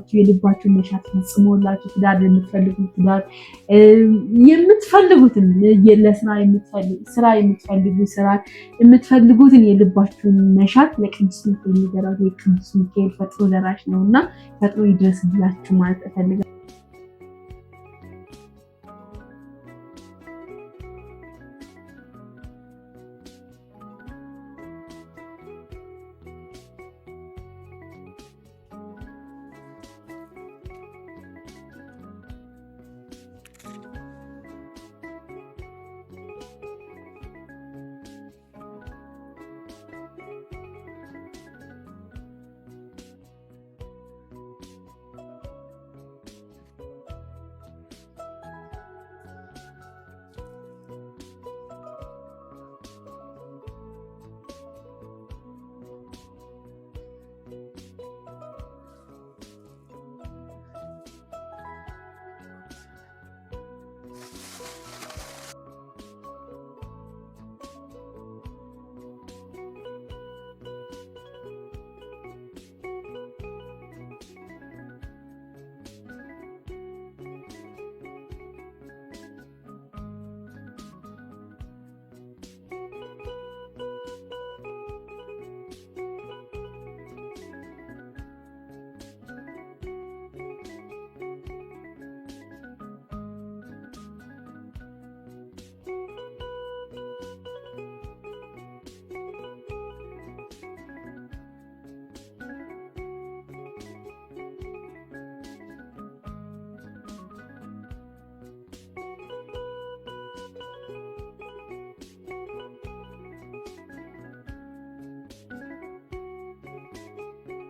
ረድቷችሁ የልባችሁን መሻት ፈጽሞላችሁ ትዳር የምትፈልጉ ትዳር የምትፈልጉትን ለስራ ስራ የምትፈልጉ ስራ የምትፈልጉትን የልባችሁን መሻት ለቅዱስ ሚካኤል ንገሯት። የቅዱስ ሚካኤል ፈጥኖ ደራሽ ነው እና ፈጥኖ ይድረስላችሁ ማለት እፈልጋለሁ።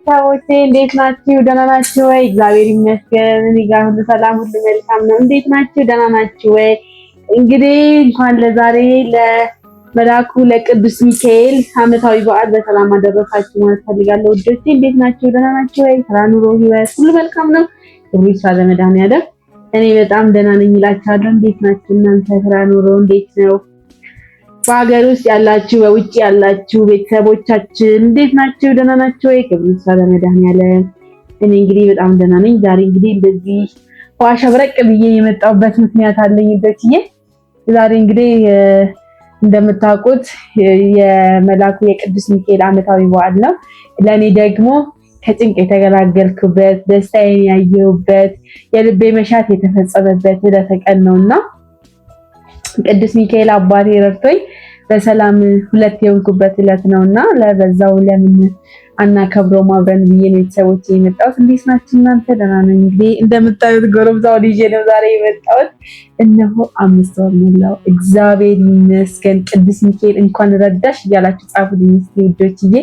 ሰዎቼ እንዴት ናችሁ? ደህና ናችሁ ወይ? እግዚአብሔር ይመስገን እኔ ጋር ሁሉ ሰላም፣ ሁሉ መልካም ነው። እንዴት ናችሁ? ደህና ናችሁ ወይ? እንግዲህ እንኳን ለዛሬ ለመልአኩ ለቅዱስ ሚካኤል ዓመታዊ በዓል በሰላም አደረሳችሁ ማለት ፈልጋለሁ። ውዶቼ እንዴት ናችሁ? ደህና ናችሁ ወይ? ስራ፣ ኑሮ፣ ህይወት ሁሉ መልካም ነው። ክብሩ ይስፋ ለመድኃኔዓለም። እኔ በጣም ደህና ነኝ እላችኋለሁ። እንዴት ናችሁ እናንተ? ስራ፣ ኑሮ እንዴት ነው? በሀገር ውስጥ ያላችሁ በውጭ ያላችሁ ቤተሰቦቻችን እንዴት ናችሁ? ደህና ናችሁ ወይ? ክብሩ ይስፋ ለመድኃኔዓለም። እኔ እንግዲህ በጣም ደህና ነኝ። ዛሬ እንግዲህ እንደዚህ ሸብረቅ ብዬ የመጣሁበት ምክንያት አለኝ ውዶችዬ። ዛሬ እንግዲህ እንደምታውቁት የመልአኩ የቅዱስ ሚካኤል ዓመታዊ በዓል ነው። ለእኔ ደግሞ ከጭንቅ የተገላገልኩበት፣ ደስታዬን ያየሁበት፣ የልቤ መሻት የተፈጸመበት ዕለተ ቀን ነውና ቅዱስ ሚካኤል አባቴ ረድቶኝ በሰላም ሁለት የሆንኩበት ዕለት ነውና ለበዛው ለምን አናከብረውም አብረን ብዬ ነው ቤተሰቦቼ የመጣሁት። እንዴት ናችሁ እናንተ? ደህና ነኝ። እንግዲህ እንደምታዩት ጎረምሳውን ይዤ ነው ዛሬ የመጣሁት። እነሆ 5 ወር ሞላው። እግዚአብሔር ይመስገን። ቅዱስ ሚካኤል እንኳን ረዳሽ እያላችሁ ጻፉልኝ እስኪ ውዶችዬ።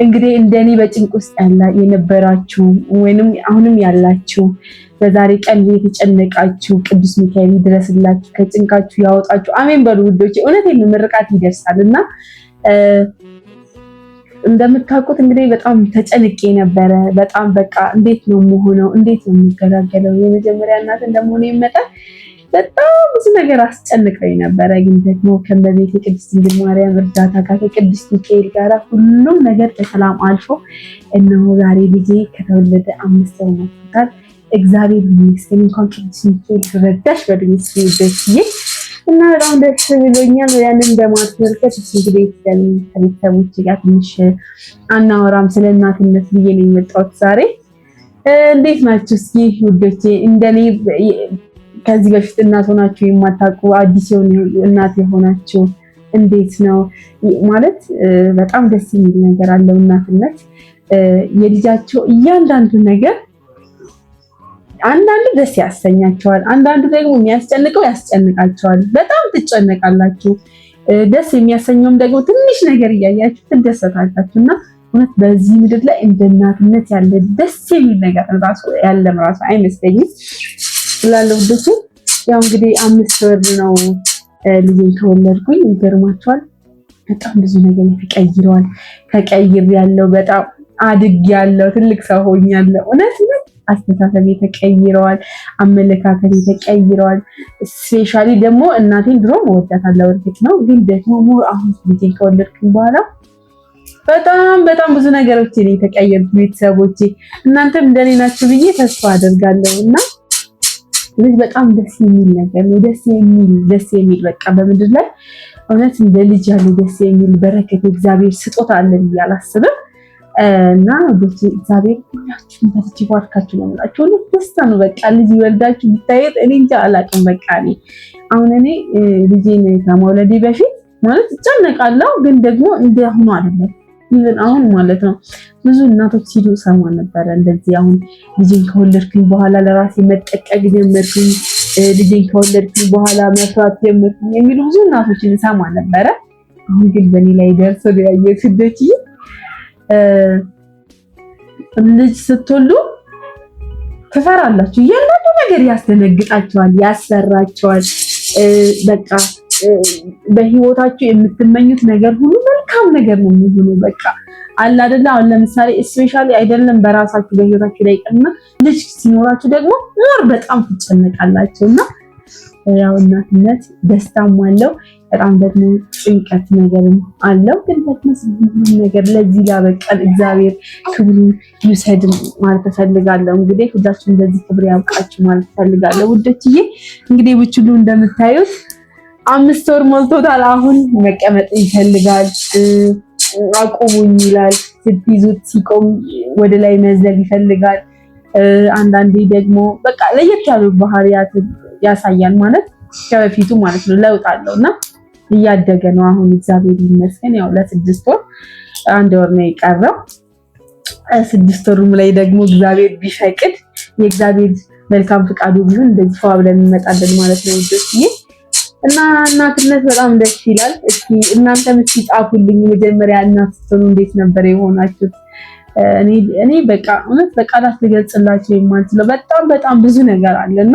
እንግዲህ እንደኔ በጭንቅ ውስጥ ያላ የነበራችሁ ወይንም አሁንም ያላችሁ በዛሬ ቀን የተጨነቃችሁ ቅዱስ ሚካኤል ይድረስላችሁ፣ ከጭንቃችሁ ያወጣችሁ። አሜን በሉ ውዶች። እውነቴን ነው፣ ምርቃት ይደርሳል እና እንደምታውቁት እንግዲህ በጣም ተጨንቄ ነበረ። በጣም በቃ እንዴት ነው የምሆነው? እንዴት ነው የምገላገለው? የመጀመሪያ እናት እንደመሆነ መጠን በጣም ብዙ ነገር አስጨንቀኝ ነበረ። ግን ደግሞ ከእመቤቴ ቅድስት ድንግል ማርያም እርዳታ ጋር ከቅዱስ ሚካኤል ጋር ሁሉም ነገር በሰላም አልፎ እነሆ ዛሬ ልጄ ከተወለደ 5 ወር ሞልቶታል። እግዚአብሔር ይመስገን። እንኳን ቅዱስ ሚካኤል ረዳሽ በሉኝ እስኪ ውዶችዬ። እና በጣም ደስ ብሎኛል። ያንን በማስመልከት እንግዲህ ከቤተሰቦች ጋር ትንሽ አናወራም ስለ እናትነት ብዬ ነው የመጣሁት ዛሬ። እንዴት ናችሁ እስኪ ውዶቼ? እንደኔ ከዚህ በፊት እናት ሆናችሁ የማታውቁ አዲስ የሆኑ እናት የሆናችሁ እንዴት ነው ማለት? በጣም ደስ የሚል ነገር አለው እናትነት። የልጃቸው እያንዳንዱ ነገር አንዳንዱ ደስ ያሰኛቸዋል፣ አንዳንዱ ደግሞ የሚያስጨንቀው ያስጨንቃቸዋል። በጣም ትጨነቃላችሁ። ደስ የሚያሰኘውም ደግሞ ትንሽ ነገር እያያችሁ ትደሰታላችሁ። እና እውነት በዚህ ምድር ላይ እንደ እናትነት ያለ ደስ የሚል ነገር ራሱ ያለም ራሱ አይመስለኝም ስላለው ውዶቼ። ያው እንግዲህ 5 ወር ነው ልጄን ከወለድኩኝ። ይገርማቸዋል። በጣም ብዙ ነገር ተቀይረዋል። ተቀይር ያለው በጣም አድግ ያለው ትልቅ ሰው ሆኛለሁ። እውነት ነው። አስተሳሰቤ ተቀይረዋል። አመለካከቴ ተቀይረዋል። Specially ደግሞ እናቴን ድሮም እወዳታለሁ እርግጥ ነው፣ ግን ደግሞ more አሁን ልጄን ከወለድኩኝ በኋላ በጣም በጣም ብዙ ነገሮችን የተቀየርኩት ቤተሰቦቼ፣ እናንተም እንደኔ ናችሁ ብዬ ተስፋ አደርጋለሁ። እና ልጅ በጣም ደስ የሚል ነገር ነው። ደስ የሚል ደስ የሚል በቃ በምድር ላይ እውነት እንደ ልጅ ያለ ደስ የሚል በረከት የእግዚአብሔር ስጦታ አለ ብዬ አላስብም። እና እግዚአብሔር ሁላችሁም በልጅ ይባርካችሁ ነው የምላችሁ። እውነት ደስታ ነው። በቃ ልጅ ይወልዳችሁ ብታየት እኔ እንጃ አላውቅም። በቃ እኔ አሁን እኔ ልጄን ከመውለዴ በፊት ማለት እጨነቃለሁ፣ ግን ደግሞ እንደ አሁኑ አይደለም። even አሁን ማለት ነው ብዙ እናቶች ሲሉ ሰማ ነበረ። እንደዚህ አሁን ልጄን ከወለድኩኝ በኋላ ለራሴ መጠቀቅ ጀመርኩኝ፣ ልጄን ከወለድኩኝ በኋላ መፍራት ጀመርኩኝ የሚሉ ብዙ እናቶችን ሰማ ነበረ። አሁን ግን በእኔ ላይ ደርሶ ያየ ስደች ልጅ ስትወልዱ ትፈራላችሁ። እያንዳንዱ ነገር ያስደነግጣችኋል፣ ያሰራችኋል። በቃ በህይወታችሁ የምትመኙት ነገር ሁሉ መልካም ነገር ነው የሚሆነው። በቃ አለ አይደለ? አሁን ለምሳሌ especially አይደለም በራሳችሁ በህይወታችሁ ላይ ይቅርና ልጅ ሲኖራችሁ ደግሞ more በጣም ትጨነቃላችሁ። እና ያው እናትነት ደስታም አለው፣ በጣም ደግሞ ጭንቀት ነገርም አለው። ግን ደግሞ ሁሉም ነገር ለዚህ ላበቃን እግዚአብሔር ክብሩ ይውሰድ ማለት እፈልጋለሁ። እንግዲህ ሁላችሁም በዚህ ክብር ያብቃችሁ ማለት እፈልጋለሁ ውዶችዬ። እንግዲህ ቡችሉ እንደምታዩት 5 ወር ሞልቶታል። አሁን መቀመጥ ይፈልጋል። አቁሙኝ ይላል። ስትይዙት ሲቆም ወደ ላይ መዝለል ይፈልጋል። አንዳንዴ ደግሞ በቃ ለየት ያሉ ባህሪያት ያሳያል ማለት ከበፊቱ ማለት ነው። ለውጥ አለው እና እያደገ ነው አሁን እግዚአብሔር ይመስገን። ያው ለ6 ወር 1 ወር ነው የቀረው። 6 ወሩም ላይ ደግሞ እግዚአብሔር ቢፈቅድ የእግዚአብሔር መልካም ፍቃዱ ቢሆን እንደዚህ ፏ ብለን እንመጣለን ማለት ነው ውዶችዬ። እና እናትነት በጣም ደስ ይላል። እስኪ እናንተም እስኪ ጻፉልኝ፣ መጀመሪያ እናት ስትሆኑ እንዴት ነበር የሆናችሁት? እኔ በቃ እውነት በቃላት ልገልጽላችሁ የማልችለው በጣም በጣም ብዙ ነገር አለና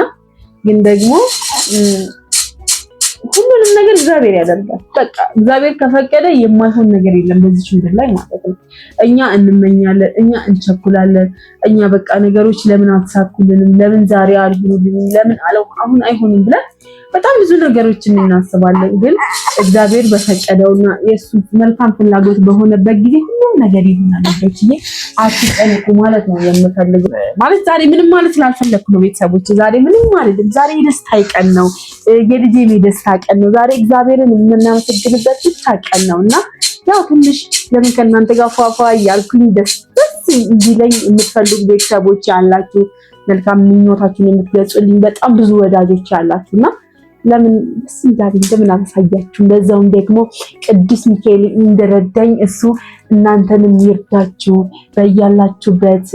ግን ደግሞ ሁሉንም ነገር እግዚአብሔር ያደርጋል። በቃ እግዚአብሔር ከፈቀደ የማይሆን ነገር የለም በዚች ምድር ላይ ማለት ነው። እኛ እንመኛለን፣ እኛ እንቸኩላለን፣ እኛ በቃ ነገሮች ለምን አልተሳኩልንም፣ ለምን ዛሬ አልሆኑልንም፣ ለምን አለው አሁን አይሆንም ብለን በጣም ብዙ ነገሮችን እናስባለን። ግን እግዚአብሔር በፈቀደውና የእሱ መልካም ፍላጎት በሆነበት ጊዜ ሁሉም ነገር ይሆናል። ልጆችዬ አትጨንቁ ማለት ነው የምፈልገው። ማለት ዛሬ ምንም ማለት ስላልፈለኩ ነው ቤተሰቦች፣ ዛሬ ምንም አይደለም። ዛሬ የደስታ ቀን ነው፣ የልጄም የደስታ ቀን ነው። ዛሬ እግዚአብሔርን የምናመሰግንበት ብቻ ቀን ነው እና ያው ትንሽ ለምን ከእናንተ ጋር ፏፏ እያልኩኝ ደስ ደስ እንዲለኝ የምትፈልጉ ቤተሰቦች ያላችሁ፣ መልካም ምኞታችሁን የምትገልጹልኝ በጣም ብዙ ወዳጆች ያላችሁ እና ለምን ደስ እንዳለኝ ለምን አላሳያችሁም? በዛውም ደግሞ ቅዱስ ሚካኤል እንደረዳኝ እሱ እናንተንም ይርዳችሁ በያላችሁበት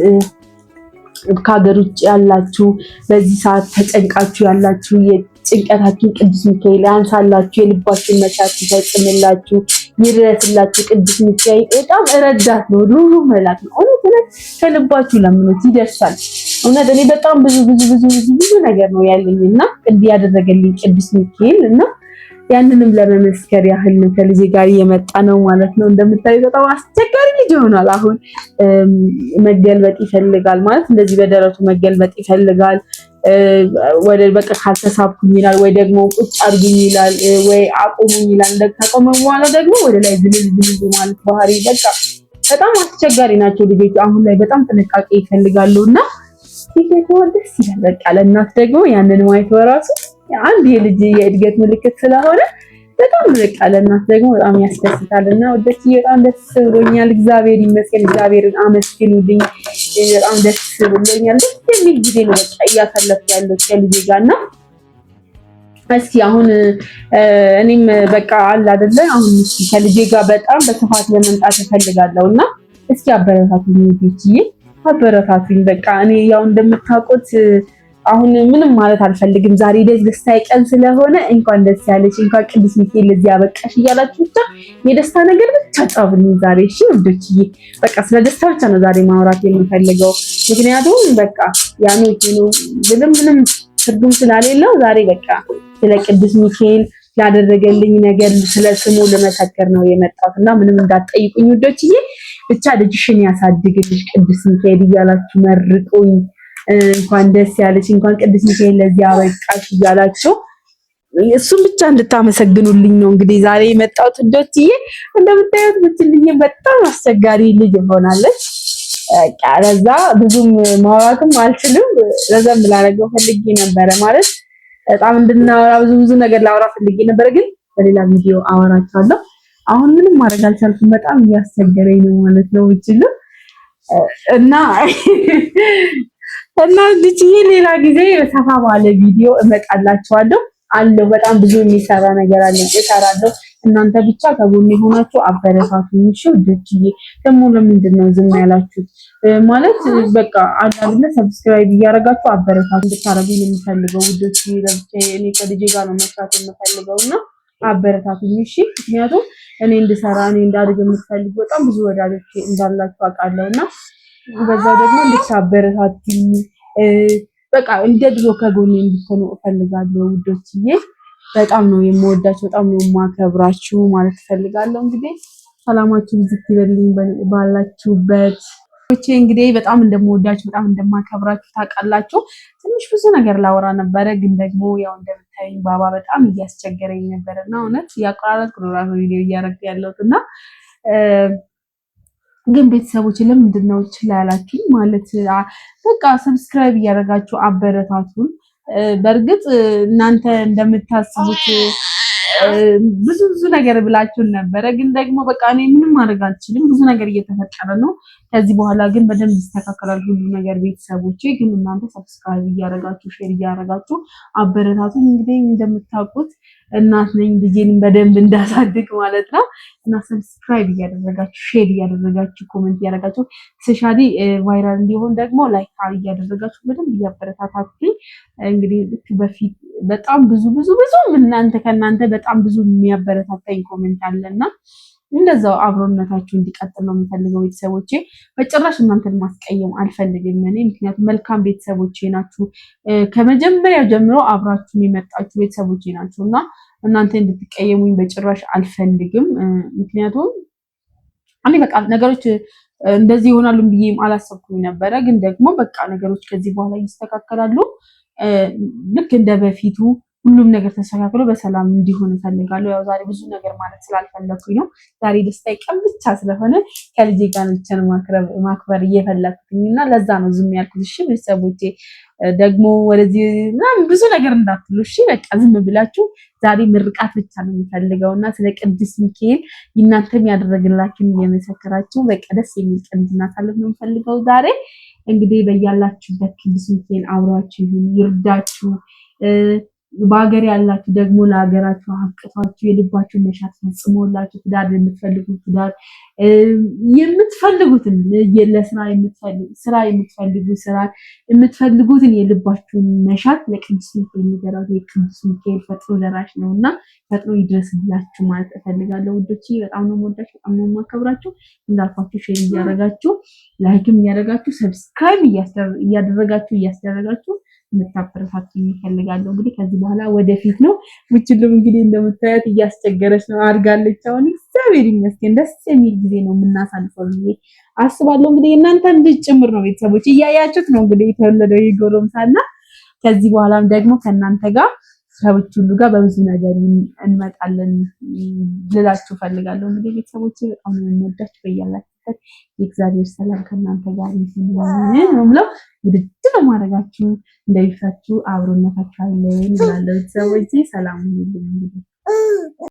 ከሀገር ውጭ ያላችሁ በዚህ ሰዓት ተጨንቃችሁ ያላችሁ የጭንቀታችሁን ቅዱስ ሚካኤል ያንሳላችሁ፣ የልባችሁን መሻት ይፈጽምላችሁ፣ ይድረስላችሁ። ቅዱስ ሚካኤል በጣም ረዳት ነው፣ ሩህሩህ መልአክ ነው። እውነት እውነት ከልባችሁ ለምኑት ይደርሳል። እውነት እኔ በጣም ብዙ ብዙ ብዙ ብዙ ብዙ ነገር ነው ያለኝ እና እንዲህ ያደረገልኝ ቅዱስ ሚካኤል እና ያንንም ለመመስከር ያህል ነው ከልጄ ጋር እየመጣ ነው ማለት ነው። እንደምታዩ በጣም አስቸጋሪ ልጅ ሆኗል። አሁን መገልበጥ ይፈልጋል ማለት እንደዚህ በደረቱ መገልበጥ ይፈልጋል። ወደ በቃ ካልተሳብኩኝ ይላል፣ ወይ ደግሞ ቁጭ አድርጉኝ ይላል፣ ወይ አቁሙኝ ይላል። ከቆመ በኋላ ደግሞ ወደ ላይ ዝልል ዝልል ማለት ባህሪ በቃ በጣም አስቸጋሪ ናቸው ልጆች አሁን ላይ በጣም ጥንቃቄ ይፈልጋሉ እና ይሄ ደስ ይላል። በቃ ለእናት ደግሞ ያንን ማየት በራሱ አንድ የልጅ የእድገት ምልክት ስለሆነ በጣም በቃ ለእናት ደግሞ በጣም ያስደስታል። እና ወደች በጣም ደስ ብሎኛል። እግዚአብሔር ይመስገን። እግዚአብሔርን አመስግኑልኝ። በጣም ደስ ብሎኛል። ደስ የሚል ጊዜ ነው በቃ እያሳለፍኩ ያለው ከልጄ ጋር እና እስኪ አሁን እኔም በቃ አለ አይደለ አሁን እስኪ ከልጄ ጋር በጣም በስፋት ለመምጣት እፈልጋለሁ እና እስኪ አበረታቱኝ ውዶችዬ፣ አበረታቱኝ። በቃ እኔ ያው እንደምታውቁት አሁን ምንም ማለት አልፈልግም። ዛሬ ደስታ ቀን ስለሆነ እንኳን ደስ ያለሽ፣ እንኳን ቅዱስ ሚካኤል ለዚህ ያበቃሽ እያላችሁ ብቻ የደስታ ነገር ብቻ ጻፉልኝ ዛሬ። እሺ ውዶችዬ፣ በቃ ስለ ደስታ ብቻ ነው ዛሬ ማውራት የምፈልገው። ምክንያቱም በቃ ያኑ ነው ብልም ምንም ትርጉም ስላሌለው ዛሬ በቃ ስለ ቅዱስ ሚካኤል ስላደረገልኝ ነገር ስለ ስሙ ለመሰከር ነው የመጣሁት እና ምንም እንዳትጠይቁኝ ውዶችዬ። ብቻ ልጅሽን ያሳድግልሽ ቅዱስ ሚካኤል እያላችሁ መርቁኝ። እንኳን ደስ ያለሽ፣ እንኳን ቅዱስ ሚካኤል ለዚህ አበቃሽ እያላችሁ እሱን ብቻ እንድታመሰግኑልኝ ነው እንግዲህ ዛሬ የመጣሁት ውዶችዬ። እንደምታዩት ብትልዬ በጣም አስቸጋሪ ልጅ ሆናለች። በቃ ለዛ ብዙም ማውራትም አልችልም። ረዘም ላደርገው ፈልጌ ነበረ፣ ማለት በጣም እንድናወራ ብዙ ብዙ ነገር ላወራ ፈልጌ ነበረ፣ ግን በሌላ ቪዲዮ አወራቸዋለሁ። አሁን ምንም ማድረግ አልቻልኩም። በጣም እያስቸገረኝ ነው ማለት ነው ብችል እና እና ልጅዬ ሌላ ጊዜ ሰፋ ባለ ቪዲዮ እመጣላችኋለሁ። አለው በጣም ብዙ የሚሰራ ነገር አለ፣ እሰራለሁ። እናንተ ብቻ ከጎኔ ሆናችሁ አበረታቱኝ። እሺ ውዶችዬ፣ ደግሞ ለምንድን ነው ዝም ያላችሁት? ማለት በቃ አንዳንድ subscribe እያደረጋችሁ አበረታቱ እንድታረጉኝ የምፈልገው ውዶችዬ። ለብቻዬ እኔ ከልጄ ጋር ነው መስራት የምፈልገው እና አበረታቱኝ። እሺ፣ ምክንያቱም እኔ እንድሰራ እኔ እንዳድግ የምትፈልጉ በጣም ብዙ ወዳጆች እንዳላችሁ አውቃለሁ እና በዛው ደግሞ እንድታበረታቱኝ በቃ እንደ ድሮ ከጎኔ እንድትሆኑ እፈልጋለሁ ውዶችዬ። በጣም ነው የምወዳችሁ፣ በጣም ነው የማከብራችሁ ማለት እፈልጋለሁ። እንግዲህ ሰላማችሁ ብዝት ይበልኝ ባላችሁበት። ቼ እንግዲህ በጣም እንደምወዳችሁ በጣም እንደማከብራችሁ ታውቃላችሁ። ትንሽ ብዙ ነገር ላወራ ነበረ፣ ግን ደግሞ ያው እንደምታዩኝ ባባ በጣም እያስቸገረኝ ነበረ እና እውነት እያቆራረጥኩ ነው ራሱ ቪዲዮ እያደረኩ ያለሁት እና ግን ቤተሰቦች ለምንድን ነው ችላ ያላችሁኝ? ማለት በቃ subscribe እያደረጋችሁ አበረታቱን። በእርግጥ እናንተ እንደምታስቡት ብዙ ብዙ ነገር ብላችሁን ነበረ፣ ግን ደግሞ በቃ እኔ ምንም ማድረግ አልችልም። ብዙ ነገር እየተፈጠረ ነው። ከዚህ በኋላ ግን በደንብ ይስተካከላል ሁሉ ነገር። ቤተሰቦቼ ግን እናንተ subscribe እያደረጋችሁ share እያደረጋችሁ አበረታቱኝ። እንግዲህ እንደምታውቁት እናት ነኝ፣ ልጄንም በደንብ እንዳሳድግ ማለት ነው። እና subscribe እያደረጋችሁ share እያደረጋችሁ comment እያደረጋችሁ specially viral እንዲሆን ደግሞ like እያደረጋችሁ በደንብ እያበረታታችሁኝ እንግዲህ ልክ በፊት በጣም ብዙ ብዙ ብዙ እናንተ ከእናንተ በጣም ብዙ የሚያበረታታኝ comment አለና እንደዛው አብሮነታችሁ እንዲቀጥል ነው የምፈልገው። ቤተሰቦቼ በጭራሽ እናንተን ማስቀየም አልፈልግም እኔ ምክንያቱም መልካም ቤተሰቦቼ ናችሁ። ከመጀመሪያው ጀምሮ አብራችሁን የመጣችሁ ቤተሰቦቼ ናችሁ እና እናንተ እንድትቀየሙኝ በጭራሽ አልፈልግም። ምክንያቱም እኔ በቃ ነገሮች እንደዚህ ይሆናሉ ብዬም አላሰብኩም ነበረ። ግን ደግሞ በቃ ነገሮች ከዚህ በኋላ ይስተካከላሉ ልክ እንደ በፊቱ ሁሉም ነገር ተስተካክሎ በሰላም እንዲሆን እፈልጋለሁ። ያው ዛሬ ብዙ ነገር ማለት ስላልፈለኩኝ ነው። ዛሬ ደስታዬ ቀን ብቻ ስለሆነ ከልጄ ጋር ብቻ ማክበር እየፈለኩኝ እና ለዛ ነው ዝም ያልኩት። እሺ ቤተሰቦቼ ደግሞ ወደዚህ ምናምን ብዙ ነገር እንዳትሉ እሺ። በቃ ዝም ብላችሁ ዛሬ ምርቃት ብቻ ነው የሚፈልገው እና ስለ ቅዱስ ሚካኤል እናንተም ያደረግላችሁን እየመሰከራችሁ በቃ ደስ የሚል ቀን እንድናሳልፍ ነው የምፈልገው ዛሬ። እንግዲህ በያላችሁበት ቅዱስ ሚካኤል አብሯችሁ ይሁን፣ ይርዳችሁ። በሀገር ያላችሁ ደግሞ ለሀገራችሁ አብቅቷችሁ የልባችሁን መሻት ፈጽሞላችሁ ትዳር የምትፈልጉ ትዳር የምትፈልጉትን ለስራ ስራ የምትፈልጉ ስራ የምትፈልጉትን የልባችሁን መሻት ለቅዱስ ሚካኤል ንገሯት። የቅዱስ ሚካኤል ፈጥኖ ደራሽ ነው እና ፈጥኖ ይድረስላችሁ ማለት እፈልጋለሁ ውዶች። በጣም ነው የምወዳችሁ፣ በጣም ነው የማከብራችሁ። እንዳልኳችሁ share እያደረጋችሁ like ም እያደረጋችሁ subscribe እያደረጋችሁ እያስደረጋችሁ እንድታበረታቱኝ እፈልጋለሁ። እንግዲህ ከዚህ በኋላ ወደፊት ነው። ቡችሉም እንግዲህ እንደምታያት እያስቸገረች ነው አድጋለች። አሁን እግዚአብሔር ይመስገን ደስ የሚል ጊዜ ነው የምናሳልፈው ብዬ አስባለሁ። እንግዲህ እናንተም ልጅ ጭምር ነው ቤተሰቦች እያያችሁት ነው እንግዲህ የተወለደው ይህ ጎረምሳና ከዚህ በኋላም ደግሞ ከእናንተ ጋር ከቡችሉ ጋር በብዙ ነገር እንመጣለን ልላችሁ ፈልጋለሁ። እንግዲህ ቤተሰቦች በጣም ነው የምወዳችሁ። በያላችሁበት የእግዚአብሔር ሰላም ከእናንተ ጋር ይሁን ነው የምለው። ውድድ በማድረጋችሁ እንደሚፈቱ አብሮነታችሁ አለን እላለሁ። ቤተሰቦቼ ሰላም ሁኑልኝ እንግዲህ።